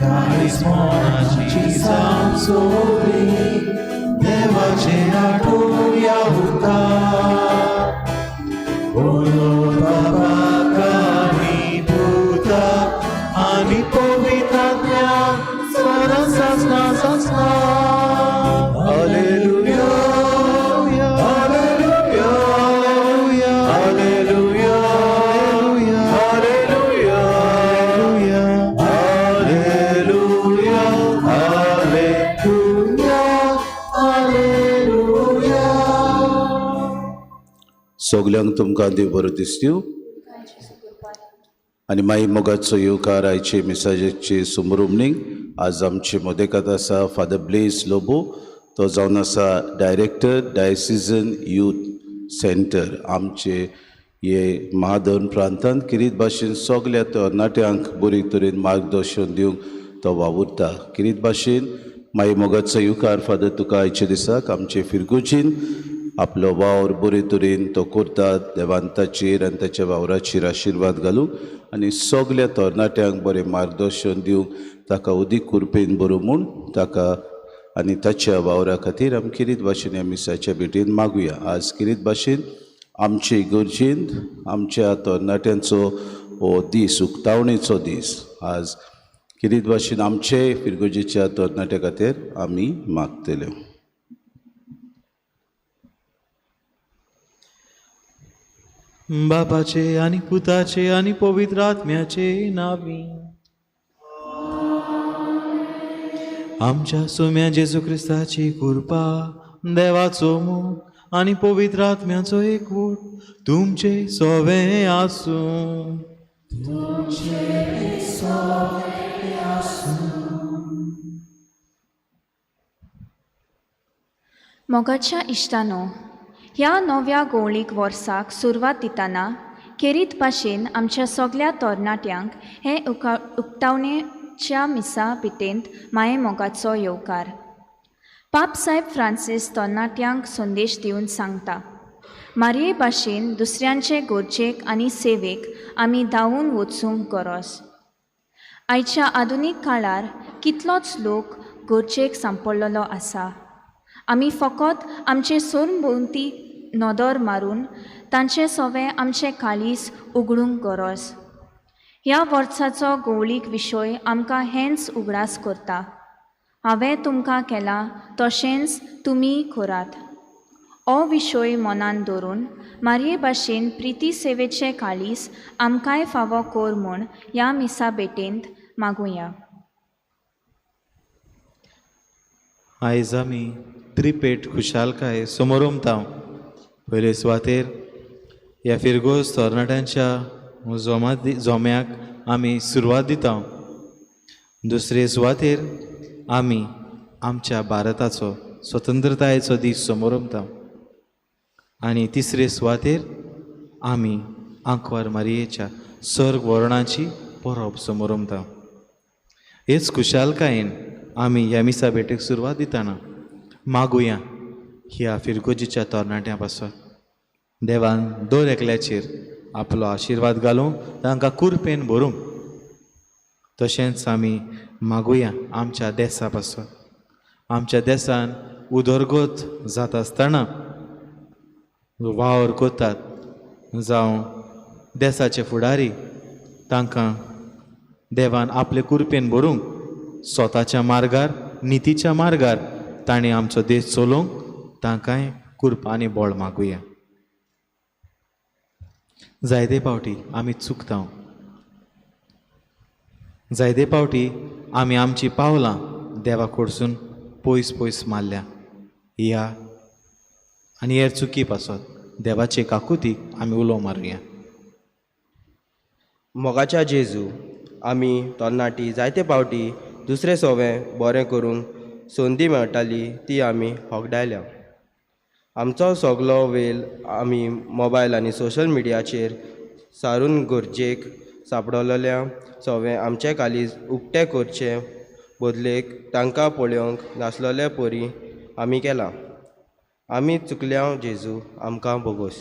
काळीज मनाची जावन सोबी देवाचे आठोवया उरता. बोलो बाबाक आनी पुताक आनी पवित्र आत्म्याक सदां सासणा सासणा. Hallelujah, hallelujah, hallelujah, hallelujah, hallelujah, hallelujah, hallelujah. सगल्यांक तुमकां देव बरो दिसतू आनी माई मोगाचो येवकार आयचे मिसाजेचे सुमरुमणींग. आज आमचे मदेकात आसा फादर ब्लेस लोबो, तो जावन आसा डायरेक्टर डायसिजन यूथ सेंटर. आमचे हे महादन प्रांतांत किरीत भाशेन सगल्या तरणाट्यांक बरी तरेन मार्गदर्शन दिवंक तो वावुरता. किरीत भाशेन माई मोगाचो येवकार फादर तुका आयच्या दिसाक आमचे फिरगुजीन आपलो वावर बरे तरेन तो करता. देवान ताचेर आनी ताच्या वावराचेर आशिर्वाद घालूंक आनी सगल्या तरणाट्यांक बरें मार्गदर्शन दिवंक ताका उदीक कृपेन बरो म्हूण ताका आनी ताच्या वावरा खातीर आमी किरीत भाशेन ह्या मिसाच्या भेटेन मागुया. आज किरीत भाशेन आमचे इगर्जेंत आमच्या तरणाट्यांचो हो दीस, उक्तावणेचो दीस, आज किरीत भाशेन आमचे फिरगर्जेच्या तरणाट्या खातीर आमी मागतले. बापाचे आनी पुताचे आनी पवित्र आत्म्याचे नावी. आमच्या सुम्या जेजू क्रिस्ताची कृपा, देवाचो मोग आनी पवित्र आत्म्याचो एकवट तुमचे सोवे आसूं. मोगाच्या इश्टानो, ह्या नव्या गोवळीक वर्साक सुरवात दितना खेरीत भाशेन आमच्या सगल्या तरणाट्यांक हे उक्तावणेच्या मिसा पिटेंत माये मोगाचो येवकार. पाप साहेब फ्रांसीस तरणाट्यांक संदेश दिवन सांगता, मारये भाशेन दुसऱ्यांचे गरजेक आनी सेवेक आमी धांवून वचूंक गरज. आयच्या आधुनीक काळार कितलोच लोक गरजेक सांपडलेलो आसा. आमी फकत आमचे सरभोंवती नदर मारून तांचे सोवे आमचे काळीज उगडूंक गरज. ह्या वर्साचो गोवळीक विशय आमकां हेंच उगडास करता, हांवें तुमकां केलां तशेंच तुमी करात. हो विशय मनान धरून मारये भाशेन प्रिती सेवेचे काळीज आमकांय फावो कर म्हूण ह्या मिसा भेटेंत मागुया. आयज आमी त्रिपेट खुशालकाय समोरमता. पयले सुवातेर ह्या फिरगोज तरणाट्यांच्या जोम्याक आमी सुरवात दिता. दुसरे सुवातेर आमी आमच्या भारताचो स्वतंत्रतायेचो दीस समोरमता आनी तिसरे सुवातेर आमी आंकवार मारयेच्या सर्ग वरणाची परब समोरमता. हेच खुशालकायेन आमी ह्या मिसा भेटेक सुरवात दितना मागुया ह्या फिरगोजीच्या तरणाट्यां पासत देवान दर एकल्याचेर आपलो आशिर्वाद घालूंक तांकां कुरपेन भरूंक. तशेंच आमी मागुया आमच्या देसा पासत. आमच्या देसान उदरगत जाता आसतना वावर करतात जावं देसाचे फुडारी, तांकां देवान आपले कुरपेन भरूंक स्वताच्या मार्गार, नितीच्या मार्गार तांणी आमचो देश चलोवंक तांकांय कुरपा आनी बळ मागुया. जायते पावटी आमी चुकता, जायते पावटी आमी आमची पावलां देवा कडसून पयस पयस मारल्या. ह्या आनी हेर चुकी पासत देवाचे काकुतीक आमी उलो मारुया. मोगाच्या जेजू, आमी तरणाटी जायते पावटी दुसरे सोवे बरें करूंक संदी मेळटाली ती आमी होगडायल्या. आमचो सगलो वेळ आमी मोबायल आनी सोशल मिडियाचेर सारून गरजेक सांपडलेल्या सोवे आमचे काळीज उक्तें करचे बदलेक तांकां पळोवंक नासलेले परी आमी केलां. आमी चुकल्या जेजू, आमकां भोगोस.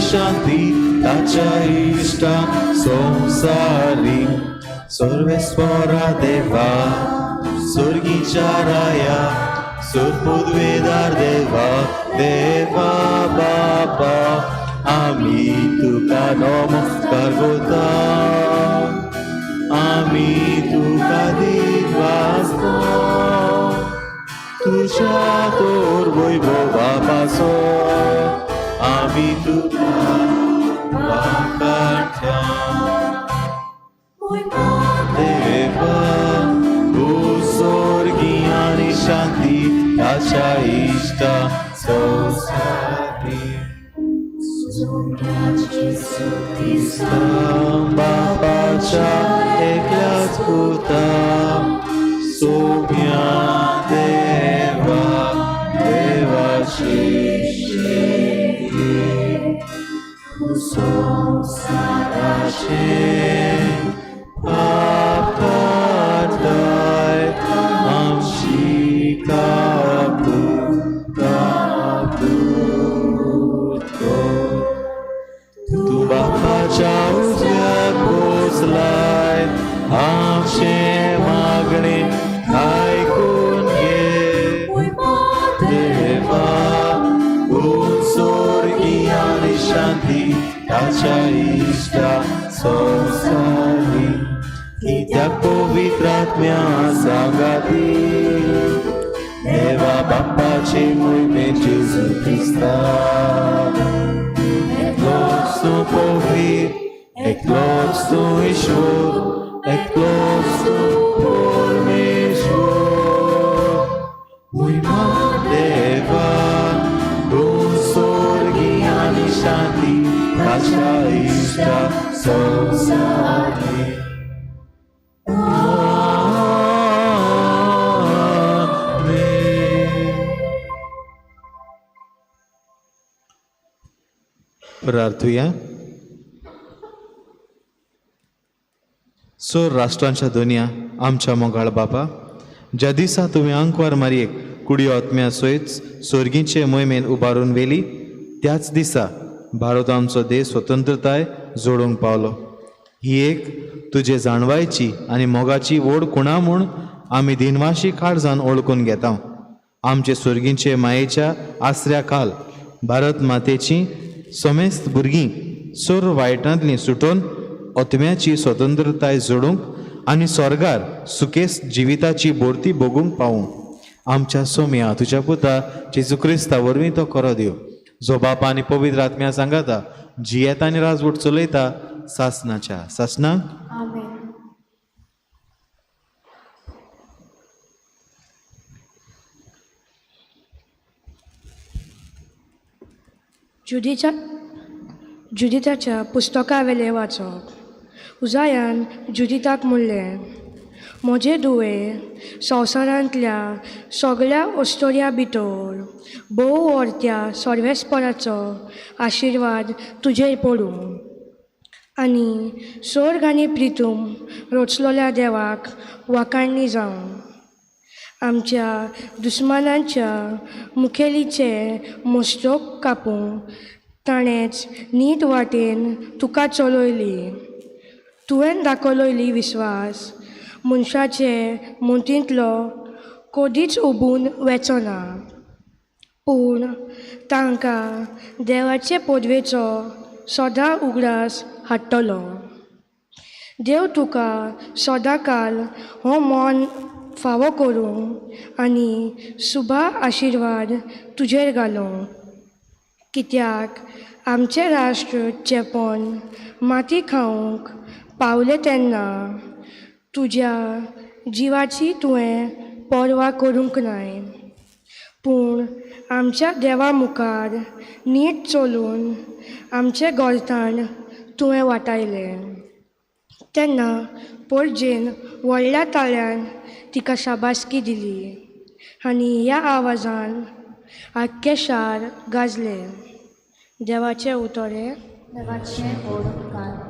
शांती ताच्या इश्टा संवसारी सर्वेस्वरा देवा स्वर्गीच्या राया सुरपुदवेदार देवा देवा बापा आमी तुका नमस्कार करता आमी तुका दिनवासता तुज्या तोर वैभवा पासो आमी तुका वाकाडटा देवा स्वर्गी आनी शांती ताच्या इश्टा संवसारी बापाच्या एकल्याच पुता सोम्या देवा देवाची संवसाराचे पाप काडताय आमची काकूत काकूत कर. तूं बापाच्या उजव्याक बसलाय आमचें मागणें आयकून घे देवा स्वर्गी आनी शांती ताच्या इश्टा संवसारी कित्याक पवित्र आत्म्या सांगाती देवा बापाचे मोहिमेन जेजू क्रिस्ता एकलोच तूं पवित्र एकलोच तूं ईश्वर एकलोच तूं परमेश्वर मोहिमा देवा तूं स्वर्गी आनी शांती ताच्या इश्टा संवसारी. प्रार्थुया. सोर राष्ट्रांच्या दोनया आमच्या मोगाळ बापा, ज्या दिसा तुवें आंकवार मारयेक कुडी आत्म्या सयत सोर्गीचे मोहिमेन उबारून व्हेली त्याच दिसा भारत आमचो देश स्वतंत्रताय जोडूंक पावलो. ही एक तुजे जाणवायची आनी मोगाची व्हड खुणा म्हूण आमी दिनवाशी काळजान ओळखून घेता. आमचे सोर्गींचे मायेच्या आसऱ्या खाल भारत मातेची समेस्त भुरगीं सर्व वायटांतलीं सुटोवन आत्म्याची स्वतंत्रताय जोडूंक आनी स्वर्गार सुकेस जिविताची भरती भोगूंक पावूं. आमच्या सोम्या तुज्या पुता जेजू क्रिस्ता वरवीं तो करो दिव, जो बापा आनी पवित्र आत्म्या सांगाता जियेता आनी राजवट चलयता सासनाच्या सासनाक. आमेन. जुदिताच्या पुस्तकावेलें वाचप. उजायान जुदिताक म्हणलें, म्हजे दुवे संवसारांतल्या सगळ्या अस्तोऱ्या भितर भोव व्हरत्या सर्वेस्पराचो आशिर्वाद तुजेर पडूं आनी सोर्ग आनी प्रितूम रचलोल्या देवाक वाखाणणी जावं. आमच्या दुस्मानांच्या मुखेलीचे मस्तक कापूं ताणेंच नीट वाटेन तुका चलयली. तुवें दाखयली विस्वास मनशाचे मतींतलो कदीच उबून वेचो ना, पूण तांकां देवाचे पदवेचो सदां उगडास हाडटलो. देव तुका सदांकाल हो मन फावो करूं आनी सुबा आशिर्वाद तुजेर घालूं, कित्याक आमचें राष्ट्र चेपण माती खावंक पावलें तेन्ना तुज्या जिवाची तुवें पर्वा करूंक नाय, पूण आमच्या देवा मुखार नीट चलून आमचें गोरताण तुवें वाटायलें. तेन्ना परजेन व्हडल्या ताळ्यान तिका शाबासकी दिली आनी ह्या आवाजान आख्खें शार गाजलें. देवाचें उतर हें. देवाचें व्हड उपकार.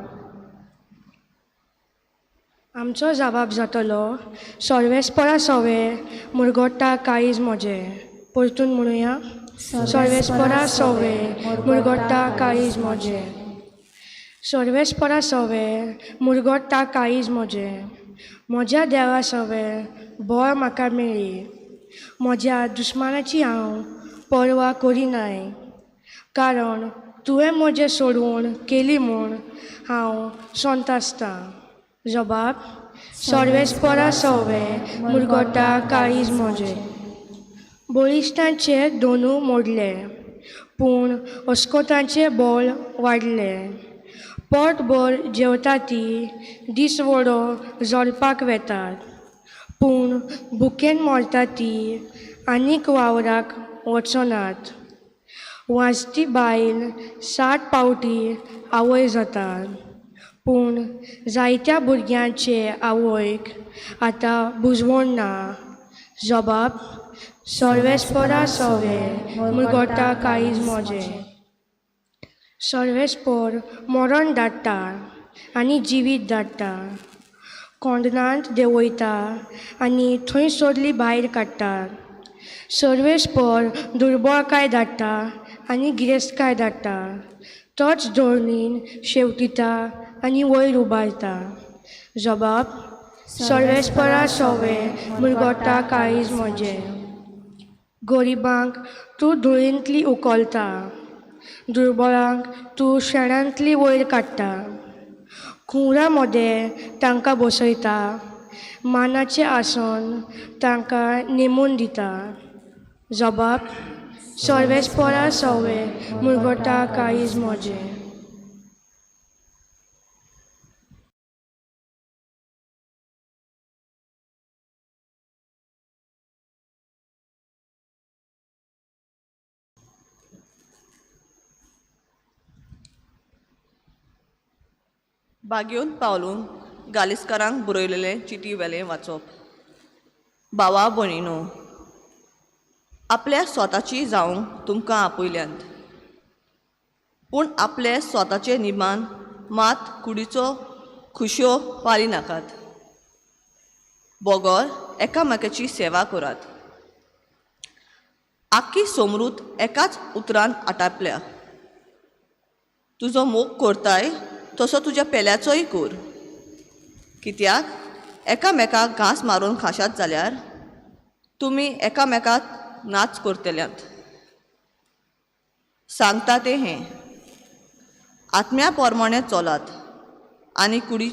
आमचो जबाब जातलो सर्वेस्परा सवें मुरगोटा काळीज म्हजें. परतून म्हणुया, सर्वेस्परा सोवे मुरगोट्टा काळीज म्हजें. सर्वेस्परा सोवे मुरगोट्टा काळीज म्हजें. म्हज्या देवा सोवे बळ म्हाका मेळ्ळी. म्हज्या दुस्मानाची हांव पर्वा करिनाय, कारण तुवें म्हजें सोडवण केली म्हूण हांव संतासतां. जबाब सर्वेस्परा सोवे मुरगोट्टा काळीज म्हजें. बळिश्टांचे दोनू मोडले, पूण अस्कोतांचें बळ वाडलें. पोटभर जेवता ती दिसवडो जोडपाक वेतात, पूण भुकेन मरता ती आनीक वावराक वचनात. वांजती बायल 60 पावटी आवय जाता, पूण जायत्या भुरग्यांचे आवयक आतां बुजवण ना. जबाब सर्वेस्परा सोवे मुरगोट्टा काळीज म्हजें. सर्वेस्पर मरण धाडटा आनी जिवीत धाडटा, कोंडणांत देंवयता आनी थंय सोदली भायर काडटा. सर्वेस्पर दुर्बळकाय धाडटा आनी गिरेस्तकाय धाडटा, तोच धोरणीन शेवटिता आनी वयर उबारता. जबाब सर्वेस्परा सोवे मुरगोट्टा काळीज म्हजें. गरिबांक तूं धुळींतली उखलता, दुर्बळांक तूं शेणांतली वयर काडटा. कुंवरा मदें तांकां बसयता, मानाचें आसन तांकां नेमून दिता. जबाब सर्वेस्परा सोवे मुरगोट्टा काळीज म्हजें. बागेवन पावलून गालिस्कारांक बरयलेलें चिटी वेलें वाचप. भावा भयणीनो, आपल्या स्वताची जावंक तुमकां आपयल्यांत, पूण आपले स्वताचे निमान मात कुडीचो खुशयो पाली नाकात, बगर एकामेकाची सेवा करात. आख्खी समृत एकाच उतरान आटापल्या. तुजो मोग करताय तसो तुज्या पेल्याचोय कर. कित्याक एकामेकाक घांस मारून खाशात जाल्यार तुमी एकामेकाक नाच करतल्यात. सांगता तें हें, आत्म्या प्रमाणे चलात आनी कुडी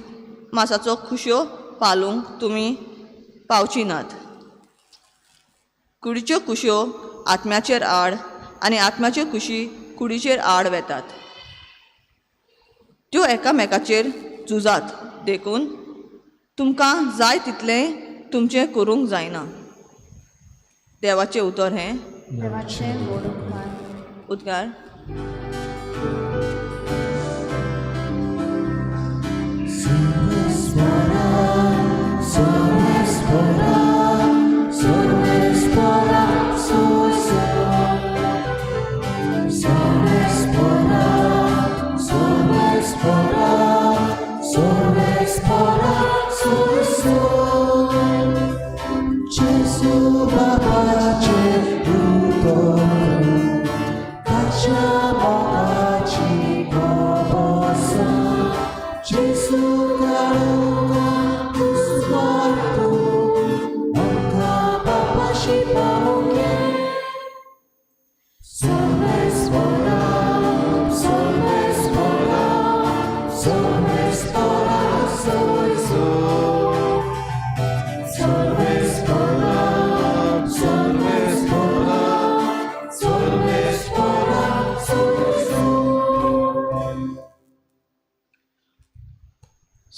मासाचो खुशयो पालूंक तुमी पावची नात. कुडीच्यो खुशयो आत्म्याचेर आड आनी आत्म्याच्यो खुशी कुडीचेर आड वेतात. त्यो एकामेकाचेर झुजात, देखून तुमकां जाय तितलें तुमचें करूंक जायना. देवाचें उतर हें. देवाचें व्हड उपकार. उद्गार.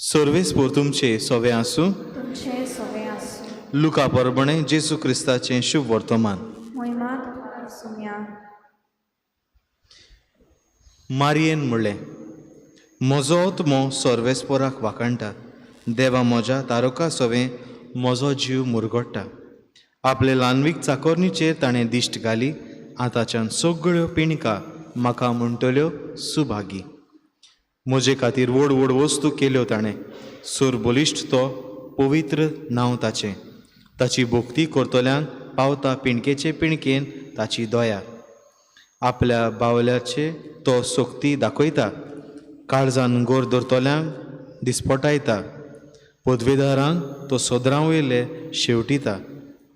सर्वेस्पोर तुमचे सोवे आसूं. तुमचे सोवे आसूं. लुका परबणे जेजू क्रिस्ताचें शुभ वर्तमान. मोहिमा तुका सुम्या. मारियेन म्हणलें, म्हजो आत्मो सर्वेस्पोराक वाखाणटा, देवा म्हज्या तारका सोवे म्हजो जीव मुरगोट्टा. आपले ल्हानवीक चाकोरणीचेर ताणें दिश्ट घाली, आतांच्यान सगळ्यो पिणका म्हाका म्हणटल्यो सुभागी. म्हजे खातीर व्हड व्हड वस्तू केल्यो ताणें, सूर बलिश्ट तो पवित्र नांव ताचें. ताची भक्ती करतल्यांक पावता पिणकेचे पिणकेन ताची दया. आपल्या बावल्याचे तो सोक्ती दाखयता, काळजान गोर दरतल्यांक दिसपटायता, पदवेदारांक तो सोदरां वयले शेवटिता,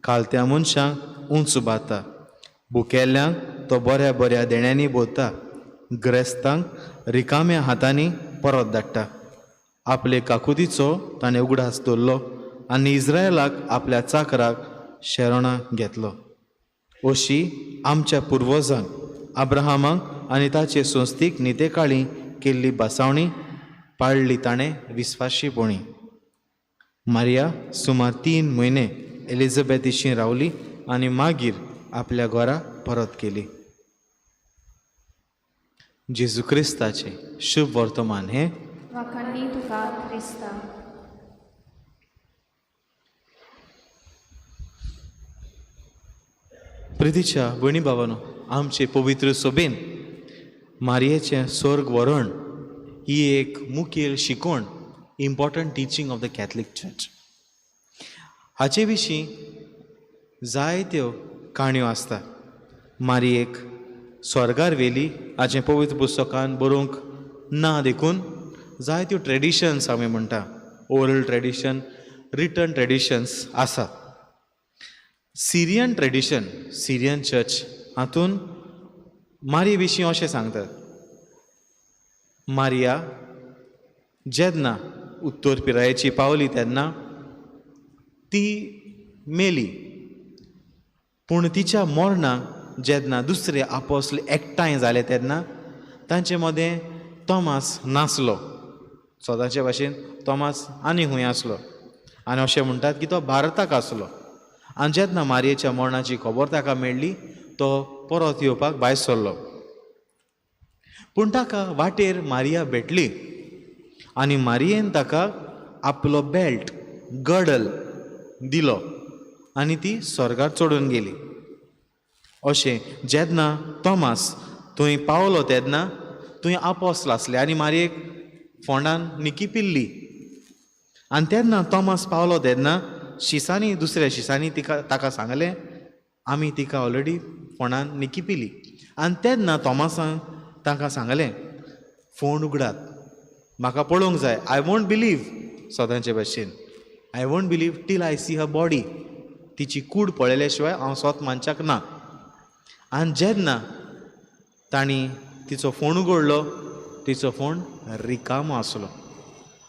कालत्या मनशांक उंच उबारता, भुकेल्ल्यांक तो बऱ्या बऱ्या देण्यांनी भरता, ग्रेस्तांक रिकाम्या हातांनी परत धाडटा. आपले काकुतीचो ताणें उगडास दवरलो आनी इस्रायलाक आपल्या चाकराक शेरणां घेतलो. अशी आमच्या पुर्वजांक अब्राहमाक आनी ताचे संस्थीक नितेकाळी केल्ली बसावणी पाळ्ळी ताणें विस्वाशीपणी. मारिया सुमार 3 म्हयने एलिझाबेथीशी रावली आनी मागीर आपल्या घरा परत गेली. जेजू क्रिस्ताचें शुभ वर्तमान हें. वाखाणनी तुका क्रिस्ता. प्रितीच्या भयणी भावानो, आमचे पवित्र सोबेन मारयेचें स्वर्ग वरण ही एक मुखेल शिकवण, important teaching of the Catholic church. हाचे विशीं जायत्यो काणयो आसता. मारयेक स्वर्गार व्हेली हाचें पवित्र पुस्तकान बरोवंक ना, देखून जायत्यो ट्रेडिशन्स आमी म्हणटा, ओरल ट्रेडिशन, रिटर्न ट्रेडिशन्स आसात. सिरियन ट्रेडिशन, सिरियन चर्च हातून मारये विशीं अशें सांगतात, मारिया जेन्ना उत्तर पिरायेची पावली तेन्ना ती मेली, पूण तिच्या मरणाक जेन्ना दुसरे आपोसले एकठांय जाले तेन्ना तांचे मदें तोमास नासलो. सदांचे भाशेन तोमास आनी खंय आसलो आनी अशें म्हणटात की तो भारताक आसलो. आनी जेन्ना मारयेच्या मरणाची खबर ताका मेळ्ळी तो परत येवपाक भायर सरलो, पूण ताका वाटेर मारिया भेटली आनी मारियेन ताका आपलो बेल्ट गडल दिलो आनी ती स्वर्गार चडून गेली. अशें जेन्ना तोमास थंय पावलो तेन्ना थंय आपोसल आसले आनी मारयेक फोंडान निकी पिल्ली. आनी तेन्ना तोमास पावलो तेन्ना शिसांनी, दुसऱ्या शिसांनी तिका ताका सांगलें, आमी तिका ऑलरेडी फोंडान निकी पिली. आनी तेन्ना तोमासान तांकां सांगलें, फोंड उगडात, म्हाका पळोवंक जाय, I won't believe, सदांचे भाशेन I won't believe till I see her body, तिची कूड पळयल्या शिवाय हांव स्वत मानच्याक ना. आनी जेन्ना तांणी तिचो फोंड उगडलो, तिचो फोंड रिकामो आसलो.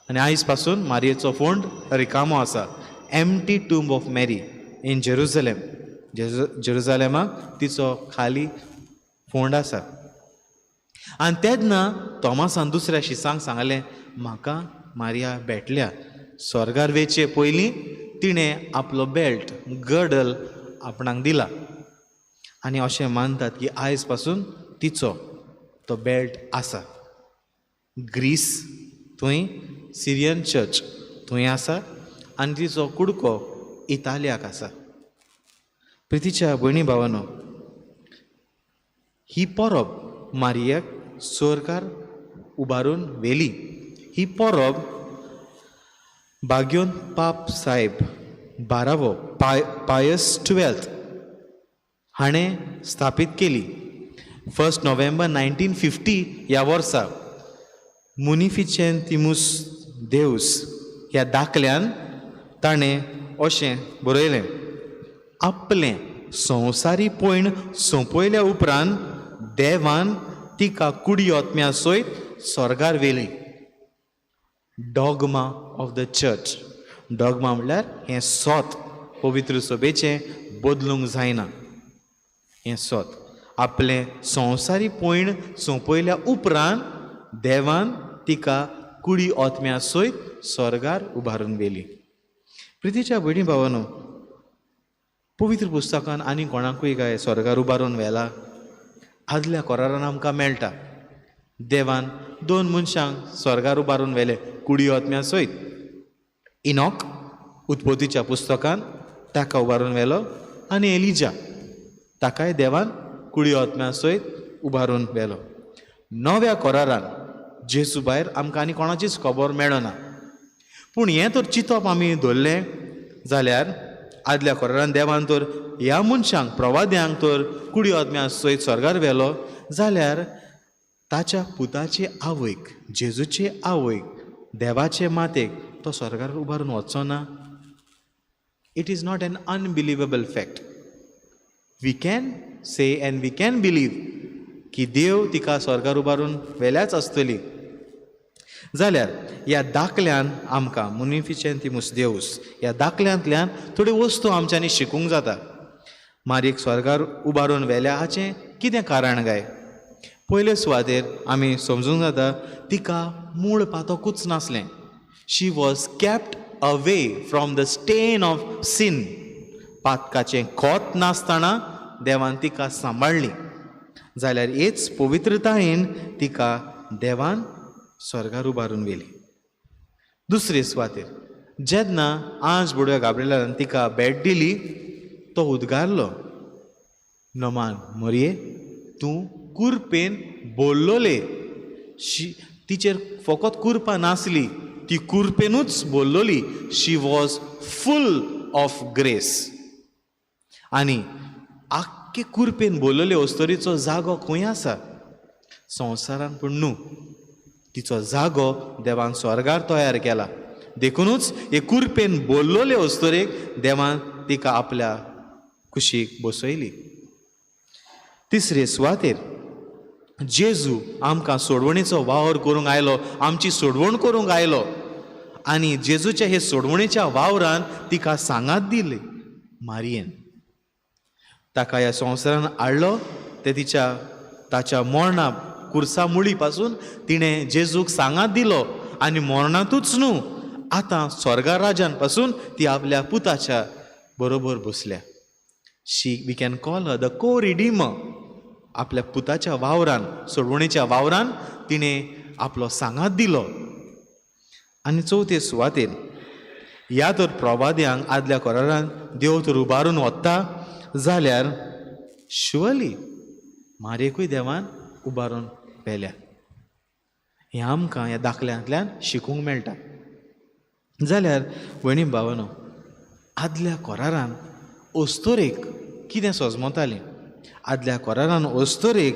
आनी आयज पासून मारयेचो फोंड रिकामो आसा. Empty tomb of Mary in Jerusalem. जेरुजलेमाक तिचो खाली फोंड आसा. आनी तेन्ना तोमासान दुसऱ्या शिसांक सांगलें, म्हाका मारिया भेटल्या, स्वर्गार वेचे पयलीं तिणें आपलो बेल्ट गडल आपणाक दिला. आनी अशें मानतात की आयज पासून तिचो तो बेल्ट आसा. ग्रीस थंय सिरियन चर्च थंय आसा आनी तिचो कुडको इतालियाक आसा. प्रितीच्या भयणी भावानो, ही परब मारियाक स्वर्गार उबारून व्हेली. ही परब बाग्योन पाप साहेब 12वो पायस 12 हाणें स्थापीत केली. 1 नोव्हेंबर 1950 ह्या वर्सा मुनिफिचेन तिमूस देवस ह्या दाखल्यान ताणें अशें बरयलें, आपलें संवसारी पयण सोंपयल्या उपरांत देवान तिका कुडी आत्म्या सयत स्वर्गार व्हेली. Dogma of the church. Dogma म्हणल्यार हें सोत पवित्र सभेचें बदलूंक जायना. हें सोत आपलें संवसारी पयण सोंपयल्या उपरांत देवान तिका कुडी आत्म्या सयत स्वर्गार उबारून व्हेली. प्रितीच्या भयणी भावानो, पवित्र पुस्तकान आनी कोणाकूय काय स्वर्गार उबारून व्हेला? आदल्या कोरारान आमकां मेळटा, देवान 2 मनशांक स्वर्गार उबारून व्हेले कुडी आत्म्या सयत. इनॉक उत्पत्तीच्या पुस्तकान ताका उबारून व्हेलो आनी एलिजा ताकाय देवान कुडी आत्म्या सयत उबारून व्हेलो. नव्या कोरारान जेजू भायर आमकां आनी कोणाचीच खबर मेळना. पूण हें तर चिंतप आमी धरलें जाल्यार आदल्या कोरारान देवान तर ह्या मनशांक प्रवाद्यांक तर कुडी आत्म्या सयत स्वर्गार व्हेलो जाल्यार ताच्या पुताचे आवयक, जेजूचे आवयक, देवाचे मातेक तो स्वर्गार उबारून वचचो ना? It is not an unbelievable fact. We can say and we can believe की देव तिका स्वर्गार उबारून व्हेल्याच आसतली. जाल्यार ह्या दाखल्यान आमकां मुनिफिचेंतिमूस देवस ह्या दाखल्यांतल्यान थोड्यो वस्तू आमच्यांनी शिकूंक जाता. मारयेक स्वर्गार उबारून व्हेल्या हाचें कितें कारण काय? पयले सुवातेर आमी समजूंक जाता तिका मूळ पातकूच नासलें. She was kept away from the stain of sin. पातकाचें खोत नासतना देवान तिका सांबाळ्ळी. जाल्यार हेच पवित्रतायेन तिका देवान स्वर्गार उबारून व्हेली. दुसरे सुवातेर जेन्ना आज बुडव्या गाब्रिएलान तिका भेट दिली तो उद्गारलो, नमान मरये तूं कुरपेन बोल्लोले. तिचेर फकत कुरपा नासली, ती कुरपेनूच बोल्लोली. She was full of grace. आनी आख्खे कुरपेन बोल्लोले अस्तोरीचो जागो खंय आसा? संवसारान पूण न्हू, तिचो जागो देवान स्वर्गार तयार केला. देखुनूच हे कुरपेन बोल्लोले अस्तोरेक देवान तिका आपल्या कुशीक बसयली. तिसरे सुवातेर जेजू आमकां सोडवणेचो वावर करूंक आयलो, आमची सोडवण करूंक आयलो आनी जेजूच्या हे सोडवणेच्या वावरान तिका सांगात दिली मारयेन. ताका ह्या संवसारान हाडलो ते तिच्या ताच्या मरणा कुर्सा मुळी पासून तिणें जेजूक सांगात दिलो आनी मरणांतूच न्हू आतां स्वर्गा राजान पासून ती आपल्या पुताच्या बरोबर बसल्या. She we can call her the co redeemer. आपल्या पुताच्या वावरान, सोडवणेच्या वावरान तिणें आपलो सांगात दिलो. आनी चवथे सुवातेर ह्या तर प्रवाद्यांक आदल्या कोरारान देव तर उबारून वता जाल्यार शुअरली मारयेकूय देवान उबारून व्हेल्या. हें आमकां ह्या दाखल्यांतल्यान शिकूंक मेळटा. जाल्यार भयणी भावानो, आदल्या कोरारान अस्तोरेक कितें सजमतालें? आदल्या कोरारान अस्तोरेक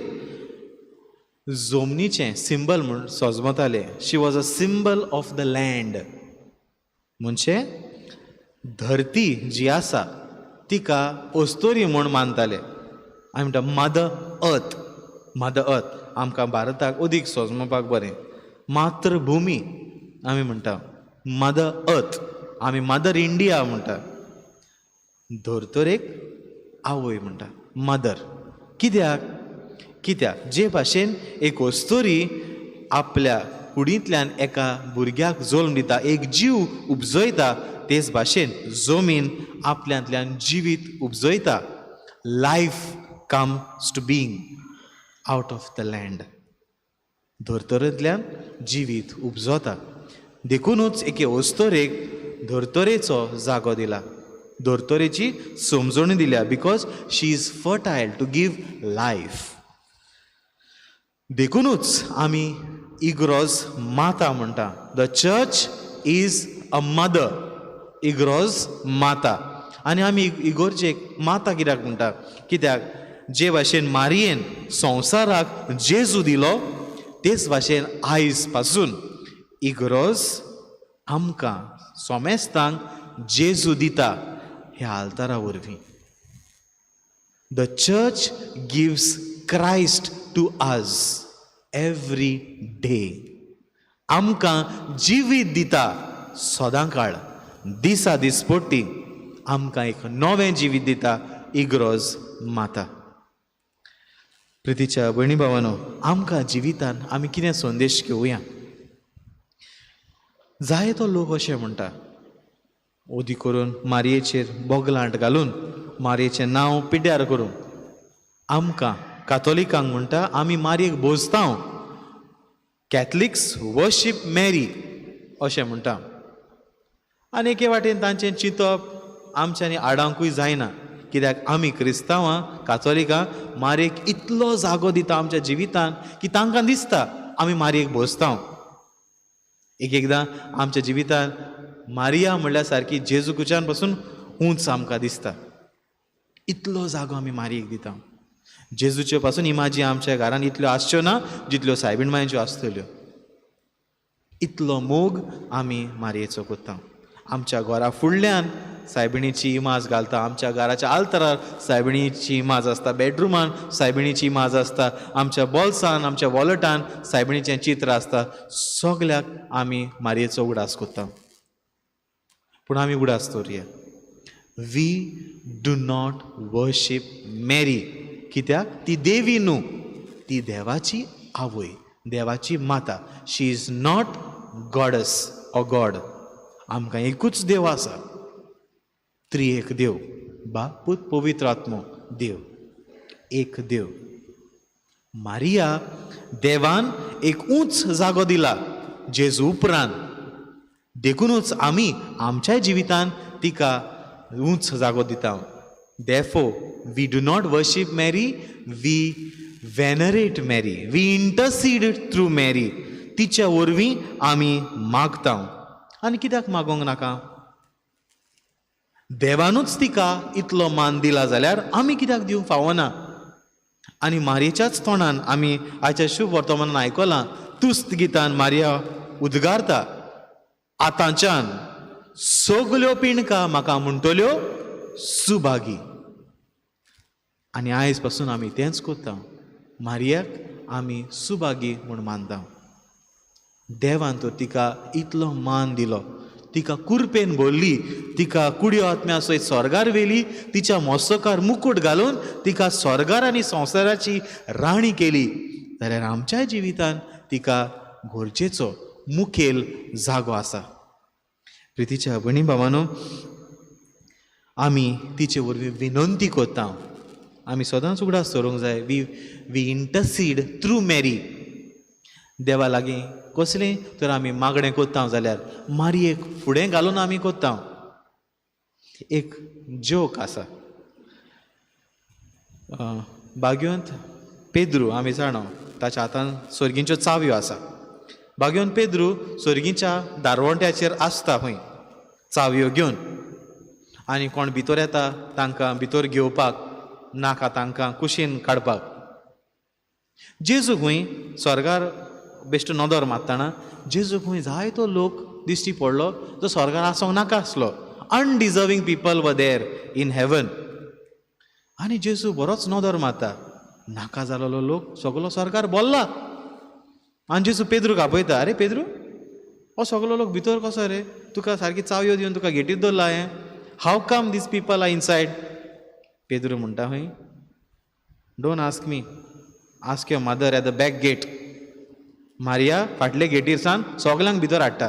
जमनीचें सिंबल म्हूण सजमतालें. She was a symbol of the land. म्हणजे धरती जी आसा तिका अस्तोरी म्हूण मानताले. आमी म्हणटा मदर अर्थ. मदर अर्थ आमकां भारताक अदीक सजमपाक बरें. मातृभुमी आमी म्हणटा, मदर अर्थ आमी मदर इंडिया म्हणटा. धर्तरेक आवय म्हणटा, मदर. कित्याक? कित्याक जे भाशेन एक अस्तोरी आपल्या कुडींतल्यान एका भुरग्याक जल्म दिता, एक जीव उपजयता, तेच भाशेन जमीन आपल्यांतल्यान जिवीत उपजयता. Life comes to being out of the land. धर्तरेंतल्यान जिवीत उपजता. देखुनूच एके अस्तोरेक धर्तरेचो जागो दिला, धर्तरेची समजणी दिल्या, because she is fertile to give life. देखुनूच आमी इग्रोज माता म्हणटा. The church is a mother. इग्रोज माता. आनी आमी इगोर्जेक माता कित्याक म्हणटा? कित्याक जे भाशेन मारयेन संवसाराक जेजू दिलो तेच भाशेन आयज पासून इग्रोज आमकां सोमेस्तांक जेजू दिता ह्या आल्तारा वरवीं. The church gives Christ to us every day. आमकां जिवीत दिता सदां काळ, दिसा दिसपट्टी आमकां एक नवें जिवीत दिता इग्रोज माता. प्रितीच्या भयणी भावानो, आमकां जिवितान आमी कितें संदेश घेवया? जायतो लोक अशें म्हणटा, ओदी करून मारयेचेर बोगलांट घालून मारयेचें नांव पिड्ड्यार करून आमकां कातोलिकांक म्हणटा आमी मारयेक भोजतांव, कॅथलिक्स वर्शीप मॅरी अशें म्हणटा. आनी एके वाटेन तांचें चिंतप आमच्यांनी आडांकूय जायना, कित्याक आमी क्रिस्तांवां कातोलिकां मारयेक इतलो जागो दिता आमच्या जिवितान की तांकां दिसता आमी मारयेक भोजतांव. एक एकदां आमच्या जिवितान मारिया म्हणल्यार सारकी जेजू कुच्यान पासून उंच आमकां दिसता. इतलो जागो आमी मारयेक दिता. जेजूच्यो पासून इमाजी आमच्या घरान इतल्यो आसच्यो ना जितल्यो सायबीण मायच्यो आसतल्यो. इतलो मोग आमी मारयेचो करता. आमच्या घरा फुडल्यान सायबिणीची इमाज घालता, आमच्या घराच्या आल्तरार सायबिणीची इमाज आसता, बेडरुमान सायबिणीची इमाज आसता, आमच्या बोल्सान आमच्या वॉलेटान सायबिणीचें चित्र आसता. सगल्याक आमी मारयेचो उगडास करता. पूण आमी उगडास दवरुया, we do not worship Mary. कित्याक? ती देवी न्हू, ती देवाची आवय, देवाची माता. She is not goddess or God. आमकां एकूच देव आसा, त्रिएक देव, बाप पूत पवित्र आत्मो देव, एक देव. मारिया देवान एक उंच जागो दिला जेजू उपरांत, देखुनूच आमी आमच्या जिवितान तिका उंच जागो दिता. Therefore we do not worship Mary, we venerate Mary, we intercede through Mary. तिच्या वरवीं आमी मागता. आनी कित्याक मागोंक नाका? देवानूच तिका इतलो मान दिला जाल्यार आमी कित्याक दिवंक फावना? आनी मारयेच्याच तोंडान आमी आयच्या शुभ वर्तमानान आयकलां, तुस्त गितान मारिया उद्गारता, आतांच्यान सगल्यो पिंडका म्हाका म्हणटल्यो सुभागी. आनी आयज पासून आमी तेंच करता, मारियाक आमी सुभागी म्हूण मानता. देवान तर तिका इतलो मान दिलो, तिका कुरपेन भरली, तिका कुडयो आत्म्या सयत स्वर्गार व्हेली, तिच्या मस्तकार मुकूट घालून तिका स्वर्गार आनी संवसाराची राणी केली. जाल्यार आमच्या जिवितान तिका गरजेचो मुखेल जागो आसा. प्रितीच्या भयणी भावानो, आमी तिचे वरवीं विनंती करता. आमी सदांच उगडास दवरूंक जाय, we intercede through Mary. देवा लागीं कसलें तर आमी मागणें करता जाल्यार मारयेक फुडें घालून आमी करता. एक जोक आसा, बागयोंत पेद्रू, आमी जाणा ताच्या हातान सर्गींच्यो चावयो आसा. बागयोन पेद्रू सर्गीच्या दारवंट्याचेर आसता खंय चावयो घेवन, आनी कोण भितर येता तांकां भितर घेवपाक नाका, तांकां कुशीन काडपाक. जेजू खंय स्वर्गार बेश्टो नदर मारतना जेजू खंय जायतो लोक दिश्टी पडलो जो स्वर्गार आसोंक नाका आसलो. Undeserving people were there in heaven. आनी जेजू बरोच नदर मारता, नाका जालोलो लोक सगलो स्वर्गार बोल्ला. आनी जेजू पेद्रूक आपयता, आरे पेद्रू, हो सगलो लोक भितर कसो रे? तुका सारकी चावयो दिवन तुका गेटीर दवरला हांवें. How come these people are inside? Pedro म्हणटा खंय, don't ask me, ask your mother at the back gate. Maria फाटले गेटीर सावन सगल्यांक भितर हाडटा.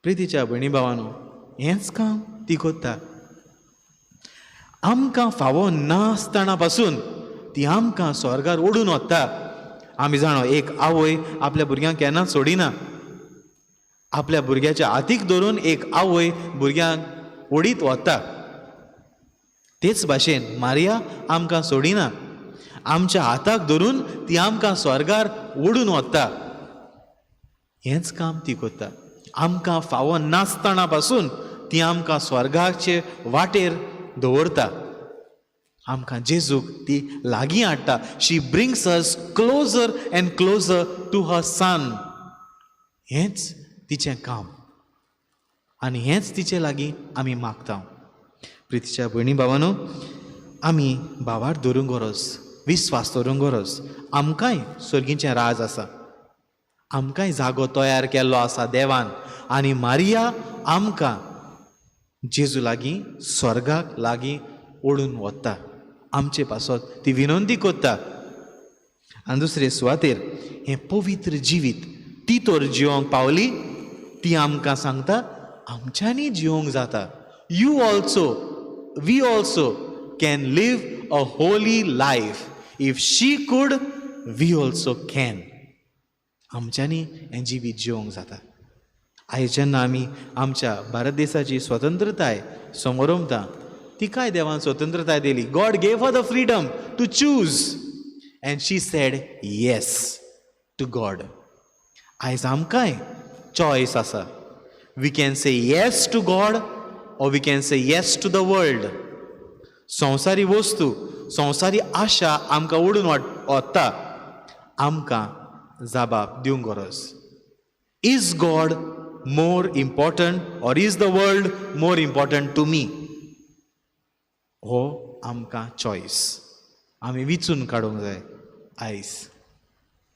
प्रितीच्या भयणी भावानो, हेंच काम ती करता. आमकां फावो नासतना पासून ती आमकां स्वर्गार ओडून वता. आमी जाणो, एक आवय आपल्या भुरग्यांक केन्नाच सोडिना. आपल्या भुरग्याच्या हातीक धरून एक आवय भुरग्यांक ओडीत वता. तेच भाशेन मारिया आमकां सोडिना, आमच्या हाताक धरून ती आमकां स्वर्गार ओडून वता. हेंच काम ती करता. आमकां फावो नासतना पासून ती आमकां स्वर्गाचे वाटेर दवरता. आमकां जेजूक ती लागीं हाडटा. She brings us closer and closer to her son. हेंच तिचें काम आनी हेंच तिचे लागीं आमी मागता. प्रितीच्या भयणी भावानो, आमी भावार धरूंक गरज, विस्वास दवरूंक गरज. आमकांय सर्गीचें राज आसा, आमकांय जागो तयार केल्लो आसा देवान. आनी मारिया आमकां जेजू लागीं स्वर्गाक लागीं ओडून वता, आमचे पासत ती विनंती करता. आनी दुसरे सुवातेर हें पवित्र जिवीत ती तर जिवंक पावली, ती आमकां सांगता आमच्यांनी जिवंक जाता. You also, we also can live a holy life. If she could, we also can. आमच्यांनी हें जिवीत जिवंक जाता. आयज जेन्ना आमी आमच्या भारत देशाची स्वतंत्रताय समोरमता, तिकाय देवान स्वतंत्रताय दिली. God gave her the freedom to choose and she said yes to God. आयज आमकांय चॉयस आसा. We can say yes to God or we can say yes to the world. संवसारी वस्तू, संवसारी आशा आमकां ओडून वता. आमकां जबाब दिवंक गरज. Is God more important or is the world more important to me? हो आमकां चॉयस, आमी विचून काडूंक जाय आयज.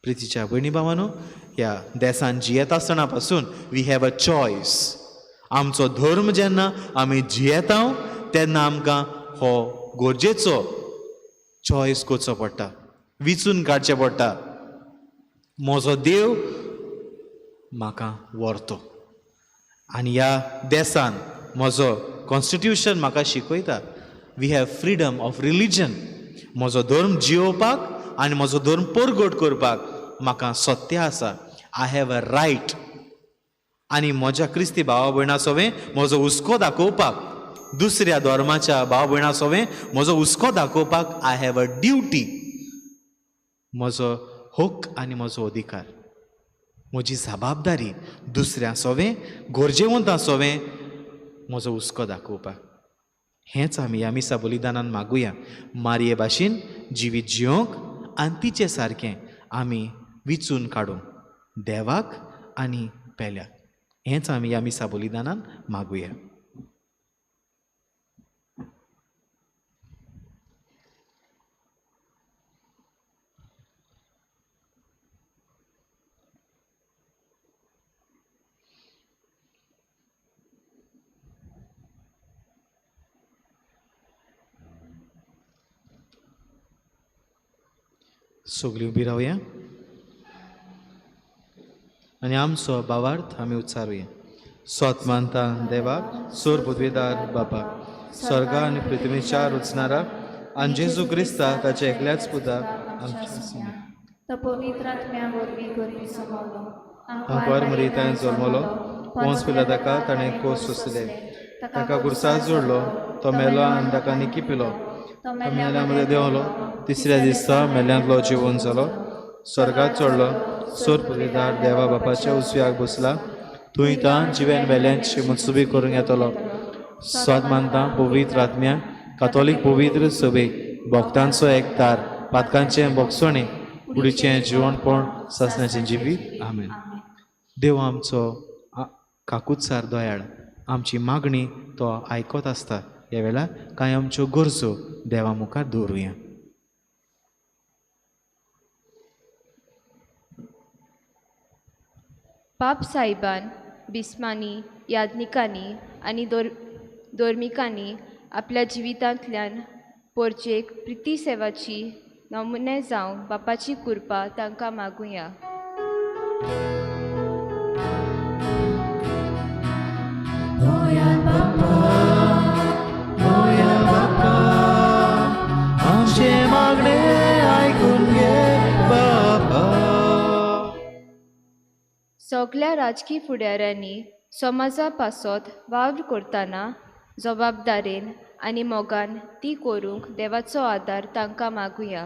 प्रितीच्या भयणी भावानो, ह्या देसान जियेता आसतना पासून we have a choice. आमचो धर्म जेन्ना आमी जियेता तेन्ना आमकां हो गरजेचो चॉयस करचो पडटा, विचून काडचें पडटा. म्हजो देव म्हाका व्हरतो आनी ह्या देसान म्हजो कॉन्स्टिट्युशन म्हाका शिकयता we have freedom of religion. म्हजो धर्म जियोवपाक आनी म्हजो धर्म परगट करपाक म्हाका सत्य आसा. I have a right. आनी म्हज्या क्रिस्ती भावा भयणा सोवें म्हजो हुस्को दाखोवपाक, दुसऱ्या धर्माच्या भाव भयणा सोवें म्हजो हुस्को दाखोवपाक I have a duty. म्हजो हक्क आनी म्हजो अधिकार, म्हजी जबाबदारी दुसऱ्या सोवें, गरजेवंतां सोवें म्हजो हुस्को दाखोवपाक. हेंच आमी ह्या मिसा बलिदानान मागुया. मारये भाशेन जिवीत जियोंक आनी तिचे सारकें आमी विचून काडूंक देवाक आनी पेल्याक. हेंच आमी ह्या मिसा बलिदानान मागुया. सगळीं उबी रावया आनी आमचो भावार्थ आमी उच्चारुया. सोत मानता देवाक, सोर पदवीदार बापाक, स्वर्गा आनी पृथ्वीच्या रुचणाराक आनी जेजू क्रिस्ता ताच्या एकल्याच पुताक आमच्या तो पवित्र आत्म्या वरवीं गर्भी समवलो, आंकवार मरितांत जल्मलो, पोंस पिलाताका ताणें कोस सोंसले, ताका खुर्सार जोडलो, तो मेलो आनी ताका निकी पिलो, तो मेल्या मदें देंवलो, तिसऱ्या दिसा मेल्यांतलो जिवन जालो, स्वर्गात चडलो, सोर पदवीदार देवा बापाच्या उजव्याक बसला, थंय तां जिवेन वेल्यांची मनसुबी करूंक येतलो. स्वाद मानता पवित्र आत्म्या, कातोलीक पवित्र सभेक, भक्तांचो एकतार, पातकांचें भोगसणें, कुडीचें जिवणपण, सासण्याचें जिवीत. आमेन. देव आमचो काकुत्सार दयाळ, आमची मागणी तो आयकत आसता. ह्या वेळार कांय आमच्यो गरजो देवा मुखार दवरुया. पाप साहेबान बिस्मांनी, याज्ञिकांनी आनी धर्मिकांनी आपल्या जिवितांतल्यान पोरचेक प्रिती सेवाची नमुने जावंक बापाची कृपा तांकां मागुया. आमचें मागणें आयकून घे बापा. सगल्या राजकी फुडाऱ्यांनी समाजा पासत वावर करतना जबाबदारेन आनी मोगान ती करूंक देवाचो आदार तांकां मागुया.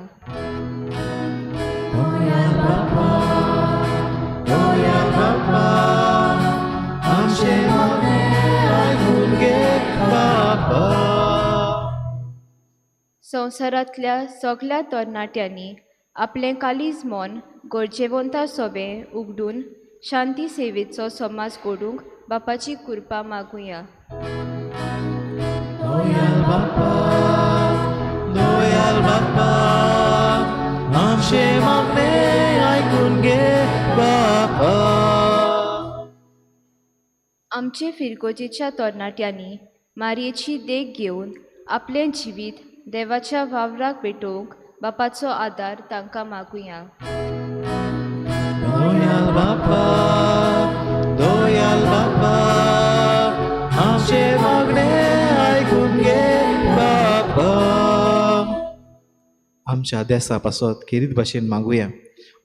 संवसारांतल्या सगल्या तरणाट्यांनी आपलें काळीज मन गरजेवंता सोबें उगडून शांती सेवेचो समाज घडोवंक बापाची कृपा मागुया. आमचे फिरगोजेच्या तरणाट्यांनी मारयेची देख घेवन आपलें जिवीत देवाच्या वावराक पेटोवंक बापाचो आदार तांकां मागुया. दोयाल बापा, दोयाल बापा, आमचें मागणें आयकून घे बापा. आमच्या देसा पासत खेरीत भाशेन मागुया.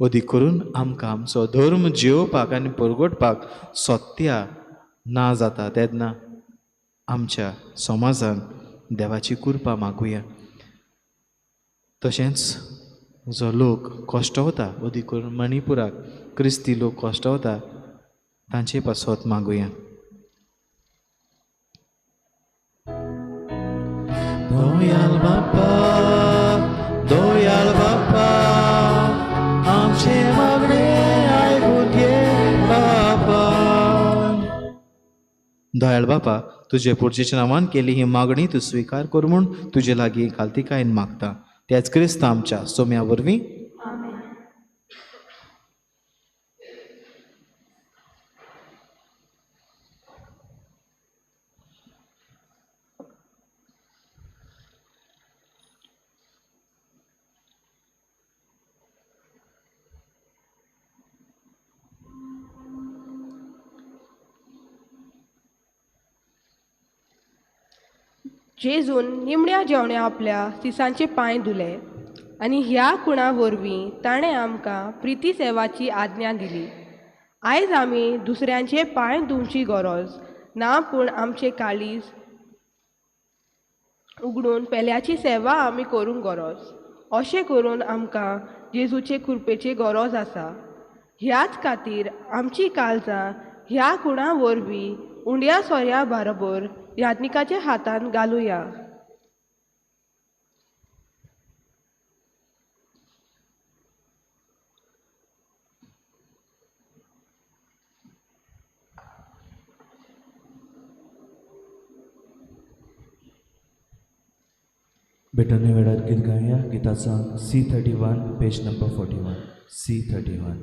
अदीक करून आमकां आमचो धर्म जियोवपाक आनी परगटपाक सत्या ना जाता तेन्ना आमच्या समाजान देवाची कृपा मागुया. तशेंच जो लोक कश्टवता, अदीक करून मणिपुराक क्रिस्ती लोक कश्टवता, तांचे पासत मागुया. दयाळ बापा, दयाळ बापा, आमचें मागणें आयकून घे बापा. दयाळ बापा, तुजे पुर्जेच्या नांवान केली ही मागणी तूं स्विकार कर म्हूण तुजे लागीं खालतीकायेन मागता, त्याच क्रिस्त आमच्या सोम्या वरवीं. जेजून निमण्या जेवण्या आपल्या सिसांचे पांय धुले आनी ह्या खुणा वरवीं ताणें आमकां प्रिती सेवाची आज्ञा दिली. आयज आमी दुसऱ्यांचे पांय धुवची गरज ना, पूण आमचे काळीज उगडून पेल्याची सेवा आमी करूंक गरज. अशें करून आमकां जेजूचे कृपेची गरज आसा. ह्याच खातीर आमची काळजां ह्या खुणा वरवीं उंड्या सोऱ्या बरोबर याज्ञिकाच्या हातान घालुया. बेटोने वेळार गीत गावया. गिताचा C31 page number 41. C31.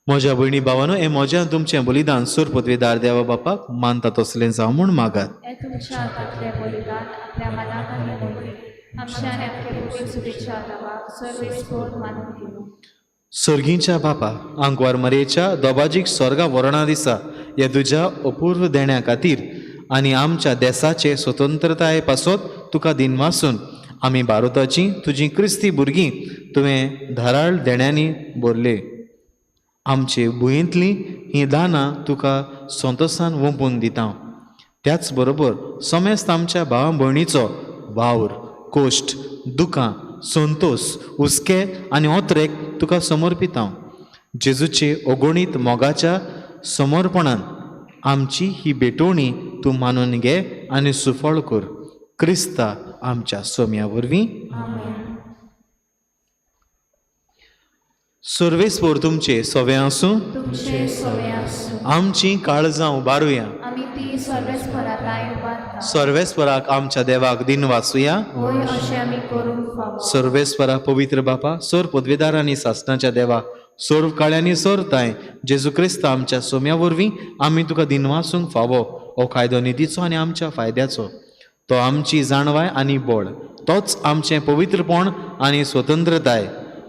म्हज्या भयणी भावानो, हें म्हजें आनी तुमचें बलिदान सूर पदवीदार देवा बापाक मानता तसलें जावं म्हूण मागात. तुमच्या हातांतलें बलिदान आपल्या मनाक आनी मोगीक आमच्या आनी आपल्या सुबेच्या देवाक सर्वेस्पोर मानून दिवं. सर्गींच्या बापा, आंकवार मरेच्या दोबाजीक स्वर्गा वरणा दिसा ह्या तुज्या अपूर्व देण्या खातीर आनी आमच्या देसाचे स्वतंत्रताये पासत तुका दिनवासून आमी भारताची तुजी क्रिस्ती भुरगीं तुवें धाराळ देण्यांनी भरले. आमचे भुंयेंतलीं हीं दानां तुका संतोसान वोंपून दिता. त्याच बरोबर समेस्त आमच्या भावा भयणीचो वावर, कोश्ट, दुकां, संतोस, हुस्के आनी ओतरेक तुका समर्पिता. जेजूचे अगणीत मोगाच्या समर्पणान आमची ही भेटवणी तूं मानून घे आनी सुफळ कर. क्रिस्ता आमच्या सोम्या वरवीं. सर्वेस्पोर तुमचे सवे आसूं. आमची काळजां उबारुया. सर्वेस्पराक आमच्या देवाक दिन वाचुया. सर्वेस्परा पवित्र बापा, सोर पदवेदार आनी सासणाच्या देवा, सोर काळ्यांनी सोरताय जेजू क्रिस्त आमच्या सोम्या वरवीं आमी तुका दिन वाचूंक फावो. हो कायदो निधीचो आनी आमच्या फायद्याचो, तो आमची जाणवाय आनी बळ, तोच आमचें पवित्रपण आनी स्वतंत्रताय.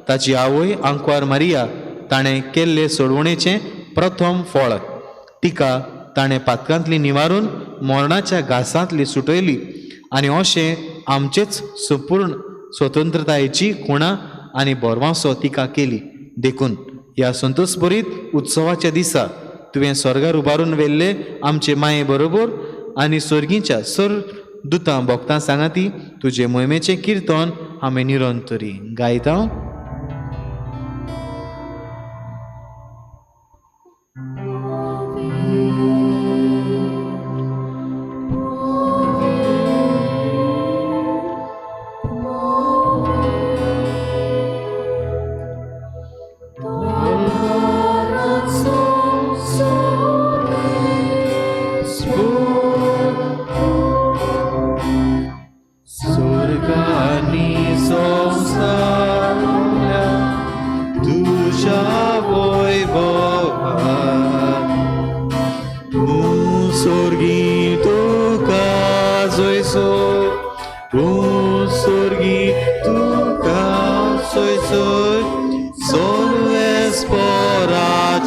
ताची आवय आंकवार मारिया ताणें केल्ले सोडवणेचें प्रथम फळ, तिका ताणें पातकांतली निवारून मरणाच्या घासांतली सुटयली आनी अशें आमचेच संपूर्ण स्वतंत्रतायेची खुणा आनी भरवांसो तिका केली. देखून ह्या संतोषभरीत उत्सवाच्या दिसा तुवें स्वर्गार उबारून व्हेल्ले आमचे माये बरोबर आनी स्वर्गीच्या सर दुतां भक्तां सांगाती तुजे मोहिमेचें किर्तन आमी निरंतरी गायता.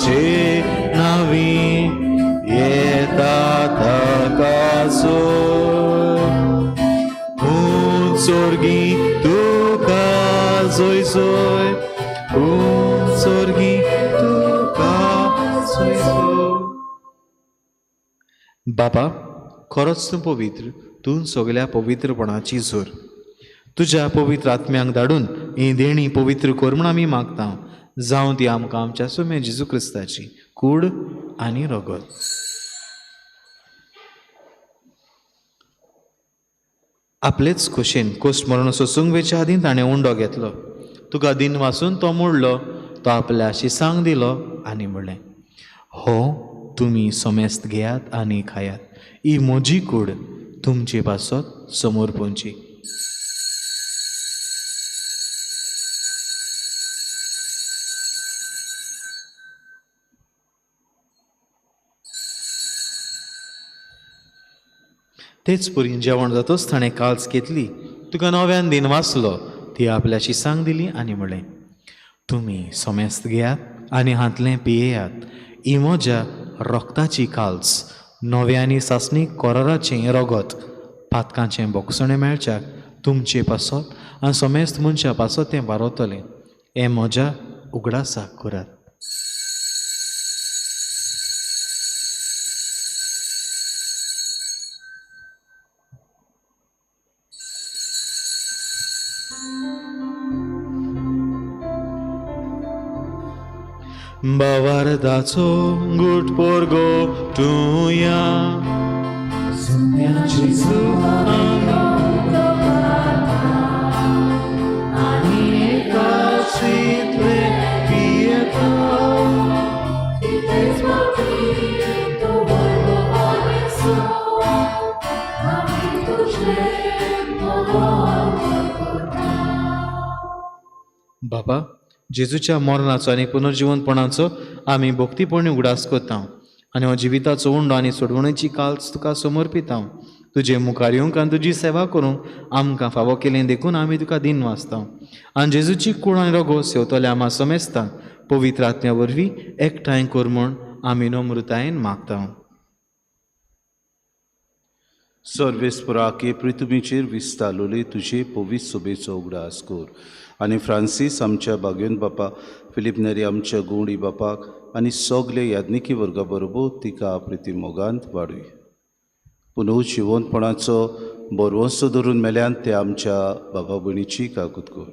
देवाचे नावी येता ताका जोय, उंच सोर्गी तुका जोय जोय, उंच सोर्गी तुका जोय जोय. बाबा, खरोच तूं पवित्र, तूं सगल्या पवित्रपणाची जोर. तुज्या पवित्र आत्म्यांक धाडून ही देणी पवित्र कर म्हूण आमी मागता. जावं ती आमकां आमच्या सुमे जेजू क्रिस्ताची कूड आनी रगत. आपलेच खोशेन कोश्ट मरण सोसूंक वेच्या आदीं ताणें उंडो घेतलो. तुका दिन वासून तो मोडलो, तो आपल्या शिसांक दिलो आनी म्हणलें, हो तुमी समेस्त घेयात आनी खायात, ही म्हजी कूड तुमचे पासत समोर पोंची. तेच पुरी जेवण जातच ताणें काल्स घेतली, तुका नव्यान दिन वाचलो, ती आपल्या शिसांक दिली आनी म्हणलें, तुमी समेस्त घेयात आनी हांतलें पियेयात, ही म्हज्या रोगताची काल्स, नव्या आनी सासणी कोराराचें रगत, पातकांचें बोगसणें मेळच्याक तुमचे पासत आनी समेस्त मनशां पासत तें बारवतलें. हें म्हज्या उगडासाक करात. बावारदाचो गुट पोरगो तुया बाबा, जेजूच्या मरणाचो आनी पुनर्जिवनपणाचो आमी भक्तीपणी उगडास करता आनी हो जिविताचो उंडो आनी सोडवणेची काल्स तुका समर्पिता. तुजे मुखार येवंक आनी तुजी सेवा करूंक आमकां फावो केलें देखून आमी तुका दिन वाचता. आनी जेजूची कूड आनी रोगो सेवतल्या आमा समेस्तांक पवित्र आत्म्या वरवीं एकठांय कर म्हूण आमी नम्रतायेन मागता. सर्वेस्पराके पृथ्वीचेर विस्तारलोले तुजे पवित्र सोबेचो उगडास कर आनी फ्रांसीस आमच्या बागेवन बापा, फिलीप नेरी आमच्या गुंडी बापाक आनी सगले याज्ञिकी वर्गा बरोबर तिका प्रिती मोगांत वाडूय. पुनव जिवंतपणाचो बरवंसो धरून मेल्यान ते आमच्या बाबा भयणीची काकूत कर.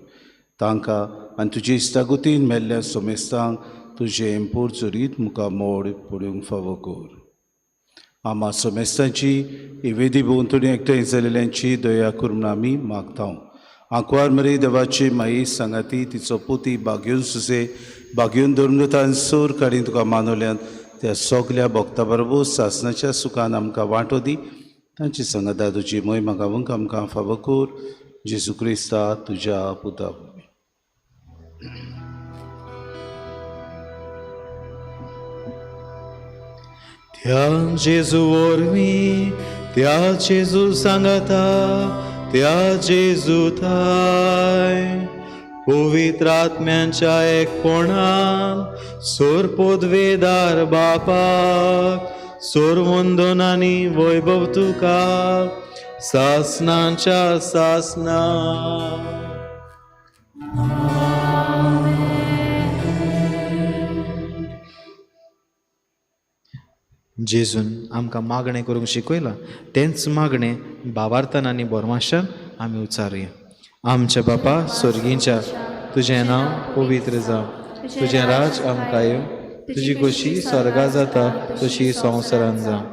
तांकां आनी तुजे इश्टागतीन मेल्ल्या सोमेस्तांक तुजें एम्पोर चरीत मुखार मोड पडूंक फावो कर. आमा सोमेस्तांची इवेदी भोंवतणी एकठांय जाल्ल्यांची दया करून आमी मागता. आंकवार मरे देवाची माई सांगाती तिचो पोती बागेवन सुसे बागेवन धर्मदूतान सोर काडीन तुका मानवल्यान त्या सगल्या भक्ता बरोबर सासनाच्या सुखान आमकां वांटो दी. तांची सांगाता तुजी मोहिमा गावंक आमकां फावो कर. जेजू क्रिस्ता तुज्या पुता. त्या जेजू वरवीं, त्या जेजू सांगाता, त्या जेजू थाय पवित्र आत्म्यांच्या एकपणान सोर पदवेदार बापाक सोरवंदन आनी वैभव तुका सासनाच्या सासना. जेजून आमकां मागणें करूंक शिकयलां तेंच मागणें भावार्थान आनी बोरमाशान आमी उच्चारुया. आमच्या बापा स्वर्गींच्या, तुजें नांव पवित्र जावं, तुजें राज आमकां येवं, तुजी खोशी स्वर्गा जाता तशी संवसारान जावं.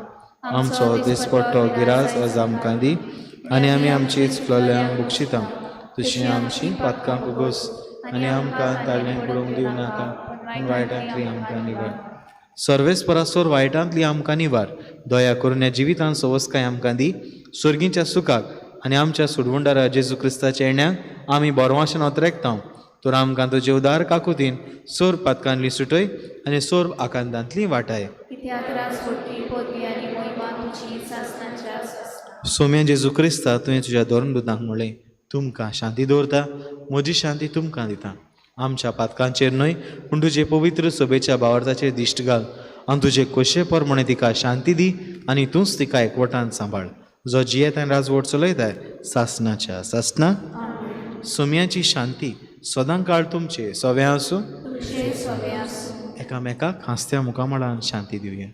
आमचो दिसपट्टो गिरास आज आमकां दी आनी आमी आमची चुकलोल्यांक बक्षिता तशी आमची पातकां उगोस आनी आमकां ताळें पडूंक दिवं नाका पूण वायटांतली आमकां निवार. सर्वेस्परासोर वायटांतली आमकां निवार. दया करून ह्या जिवितान सवस्काय आमकां दी, स्वर्गींच्या सुखाक आनी आमच्या सोडवणदारा जेजू क्रिस्ताच्या येण्याक आमी बोरवाशेन ओतरेकता. तर आमकां तुजे उदार काकुतीन सोर पातकांतली सुटय आनी सोर आकांतांतली वाटाय. सोम्या जेजू क्रिस्ता, तुवें तुज्या धर्मदूतांक म्हणलें, तुमकां शांती दवरता, म्हजी शांती तुमकां दिता. आमच्या पातकांचेर न्हय पूण तुजे पवित्र सभेच्या भावार्थाचेर दिश्ट घाल आनी तुजे खोशे प्रमाणे तिका शांती दी आनी तूंच तिका एकवटान सांबाळ, जो जियेत आनी राजवट चलयताय सासनाच्या सासना. सोम्याची शांती सदां काळ तुमचे सवें आसूं. एकामेकाक हांसत्या मुखामळान शांती दिवया.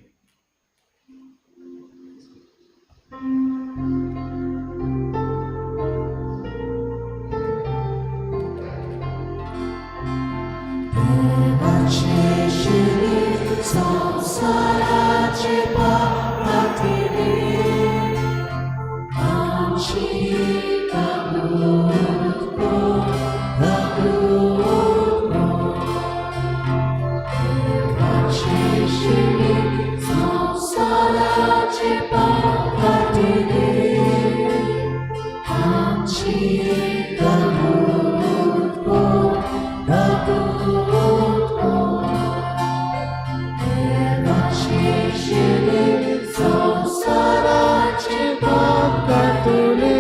संसाराचे पाप काडटिले, आमची काकूट कर, काकूट कर. देवाचे शिले संसाराचे पाप काडटिले, आमची काकूट कर, काकूट कर. संसाराचे पाप काडटले,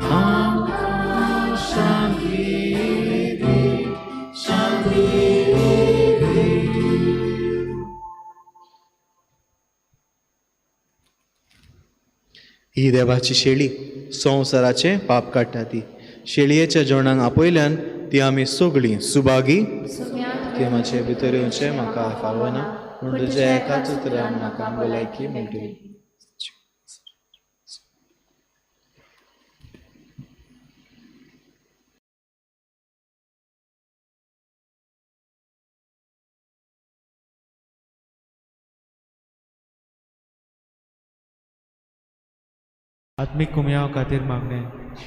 आमकां शांती दी, शांती दी. ही देवाची शेळी संवसाराचें पाप काडटा ती शेळयेच्या जेवणाक आपयल्यान ती आमी सगळीं सुभागी. ती म्हजे भितर येवचें म्हाका फावना, पूण तुज्या एकाच उतरान म्हाका भलायकी मेळटली. आत्मीक कुमयाव खातीर मागणें.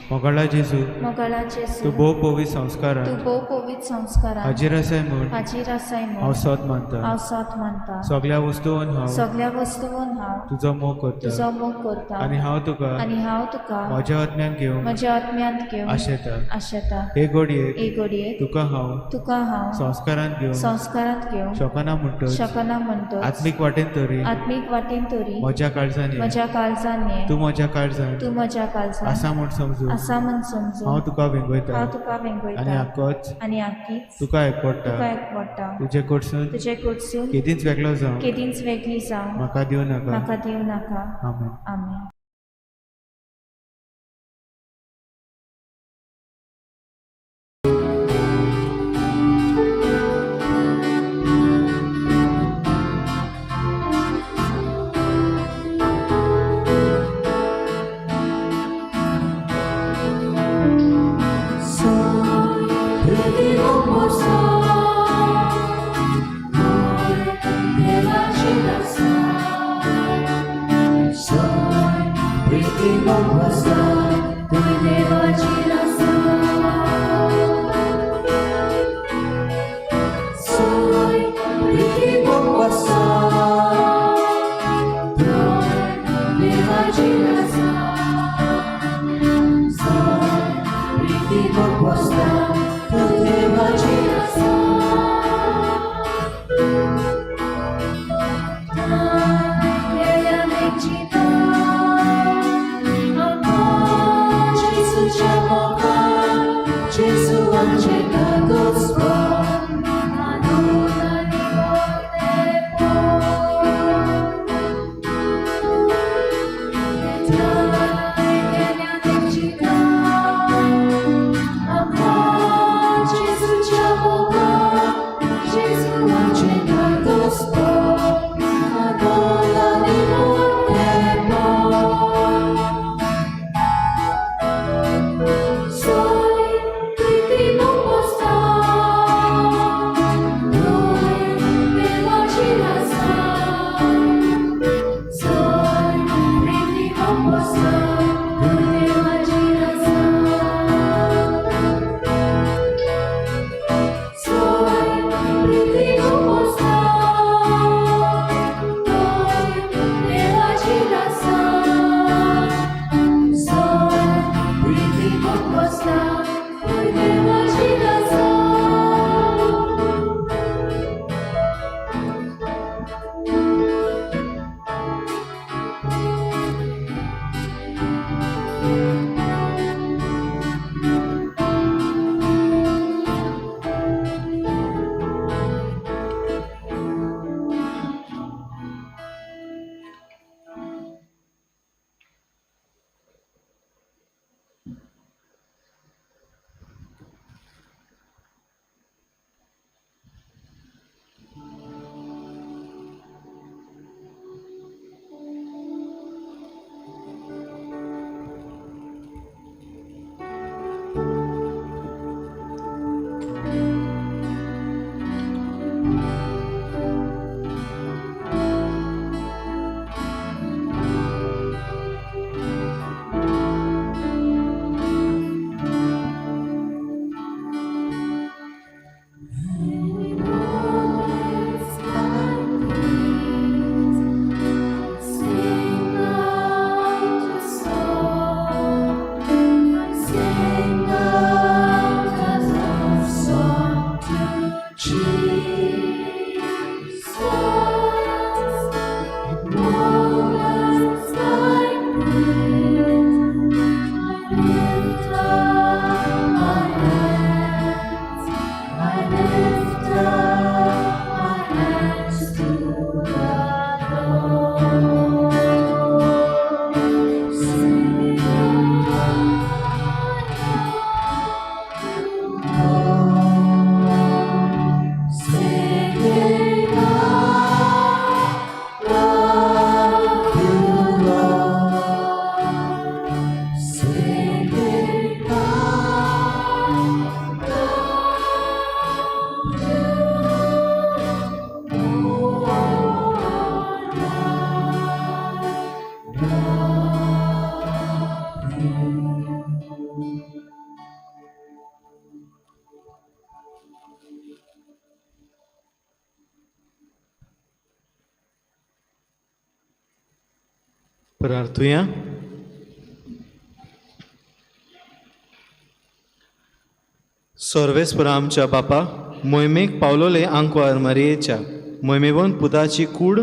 मोगाळा जेजू, मोगाळा जेजू, तूं भोव पवित्र संस्कारान, तूं भोव पवित्र संस्कारान हाजीर आसाय म्हूण, हाजीर आसाय म्हूण हांव सत मानता, हांव सत मानता. सगळ्या वस्तून हांव, सगळ्या वस्तून हांव तुजो मोग करता, तुजो मोग करता. आनी हांव तुका, आनी हांव तुका म्हज्या आत्म्यान घेवन, म्हज्या आत्म्यांत घेवन आशेता, आशेता. हे घडयेक, हे घडयेक तुका हांव, तुका हांव संस्कारांत घेवन, संस्कारांत घेवन शकना म्हणटच, शकना म्हणटच आत्मीक वाटेन तरी, आत्मीक वाटेन तरी म्हज्या काळजान, म्हज्या काळजान ये, तूं म्हज्या काळजान, तूं म्हज्या काळजान आसा म्हूण समजून, आसा म्हूण समजून हांव तुका वेंगयता, हांव तुका वेंगयता. आनी आकोच, आनी आकीच तुका एकवटा, तुका एकवटा. तुजे कडसून, तुजे कडसून केदींच वेगळो जावं, केदींच वेगळी जावं म्हाका दिवं नाका, म्हाका दिवं नाका. आमेन. आमेन. Soy प्रार्थुया. सर्वेस्पर आमच्या बापा, मोहिमेक पावलोले आंकवार मारियेच्या मोहिमेवन पुताची कूड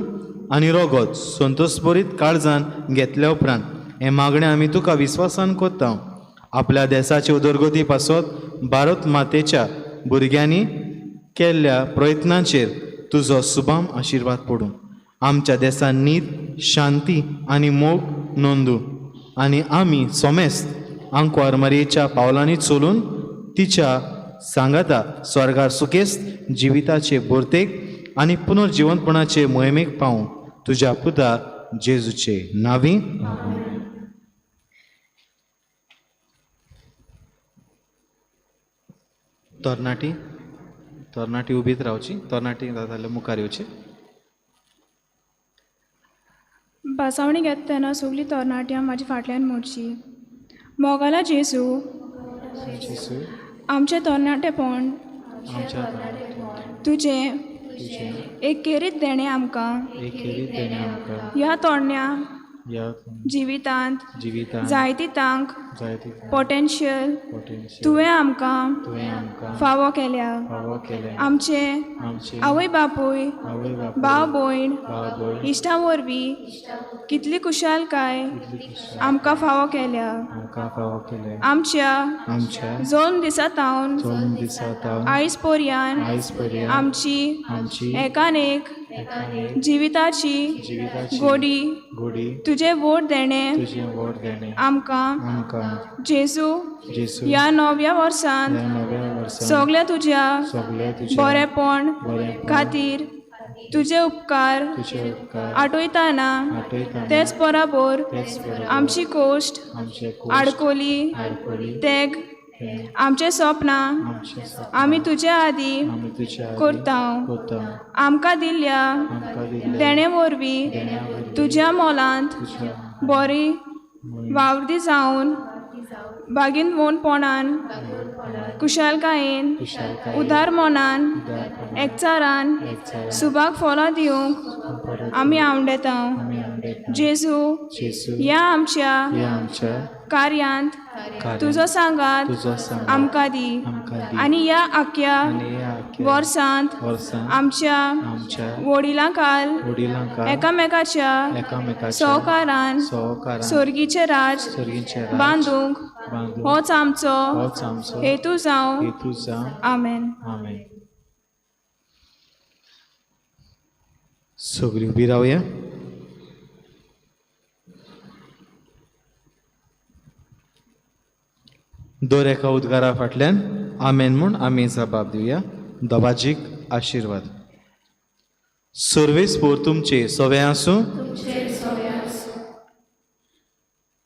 आनी रोगोत संतोषभरीत काळजान घेतल्या उपरांत हें मागणें आमी तुका विस्वासान कोत्ता. आपल्या देसाचे उदरगती पासत भारत मातेच्या भुरग्यांनी केल्ल्या प्रयत्नांचेर तुजो सुबाम आशिर्वाद पडूं. आमच्या देसान नीत, शांती आनी मोग नोंदू आनी आमी सोमेस्त आंकवार मारियेच्या पावलांनी चलून तिच्या सांगाता स्वर्गार सुखेस्त जिविताचे भरतेक आनी पुनर्जिवंतपणाचे मोहिमेक पावूं. तुज्या पुता जेजूचे नांवी. तरणाटी तरणाटी उबीत रावची, तरणाटी जाल्यार मुखार येवची. बासावणी घेता तेन्ना सगळीं तरणाट्यां म्हाज्या फाटल्यान मोडची. मोगाला जेजू, आमचें तरणाटेपण तुजें एक खेरीत देणें आमकां. ह्या तरण्या जिवितांत जायती तांक पोटेन्शियल तुवें आमकां फावो केल्या. आमचे आवय बापूय, भाव भयण, इश्टां वरवीं कितली खुशालकाय आमकां फावो केल्या. आमच्या जल्म दिसा तावन आयज पर्यंत आमची एकान एक जिविताची गोडी तुजें व्हड देणें आमकां जेजू ह्या नव्या वर्सांत सगळ्या तुज्या बरेपण खातीर तुजे उपकार आठयतना तेच बराबर आमची कोश्ट आडकोली तेग आमचे सपनां आमी तुजे आदी करता. आमकां दिल्ल्या देणे वरवीं तुज्या मोलांत बरी वावरदी जावन बागीनवोनपणान खुशालकायेन उदार मनान एकचारान सुभाग फळां दिवंक आमी आवडेता. जेजू ह्या आमच्या कार्यांत तुजो सांगात आमकां दी आनी ह्या आख्या वर्सांत आमच्या वडिलां काल एकामेकाच्या सहकारान सर्गीचें राज बांदूंक होच आमचो हेतू जावं. आमेन. सगळीं उबी रावया. दर एका उद्गारा फाटल्यान आमेन म्हूण आमी जबाब दिवया. दबाजीक आशिर्वाद. सर्वेस्पोर तुमचे सवे आसूं.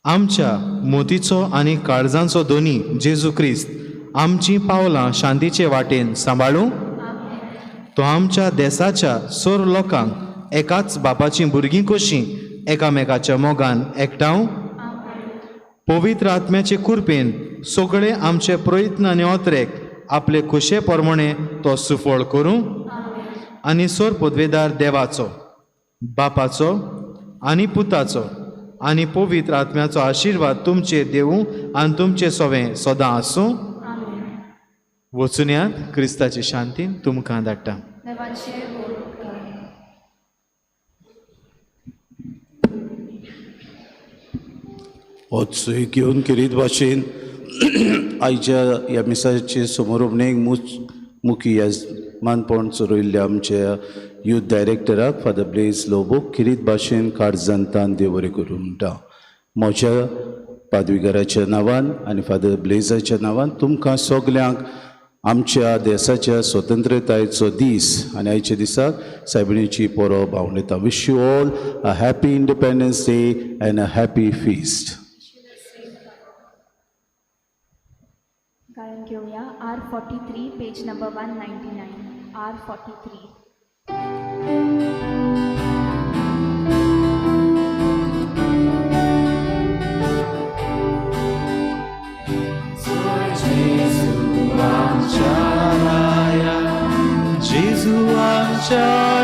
आमच्या मोतीचो आनी काळजांचो दोनी जेजू क्रिस्त आमची पावलां शांतीचे वाटेन सांबाळूं. तो आमच्या देसाच्या सोर लोकांक एकाच बापाचीं भुरगीं कशीं एकामेकाच्या मोगान एकठांव. पवित्र आत्म्याचे कृपेन सगळे आमचे प्रयत्न आनी ओतरेक आपले खोशे प्रमाणे तो सुफळ करूं आनी सोर पदवेदार देवाचो, बापाचो आनी पुताचो आनी पवित्र आत्म्याचो आशिर्वाद तुमचेर देवूं आनी तुमचे सवें सदां आसूं. वचुनयात क्रिस्ताची शांती तुमकां धाडटा. होच घेवन खेरीत भाशेन आयच्या ह्या मिसाचे समारोपणेक मुखी येजमानपण चलयल्ल्या आमच्या यूथ डायरेक्टराक फादर ब्लेज लोबो खेरीत भाशेन काळजान तान देव बरें करूं म्हणटा. म्हज्या पादवीगाराच्या नांवान आनी फादर ब्लेजाच्या नांवान तुमकां सगल्यांक आमच्या देसाच्या स्वतंत्रतायेचो दीस आनी आयच्या दिसाक सायबिणीची परब हांव wish you all a happy Independence Day and a happy feast. गायन घेवया R43 page number 199. R43. Gesù आमच्या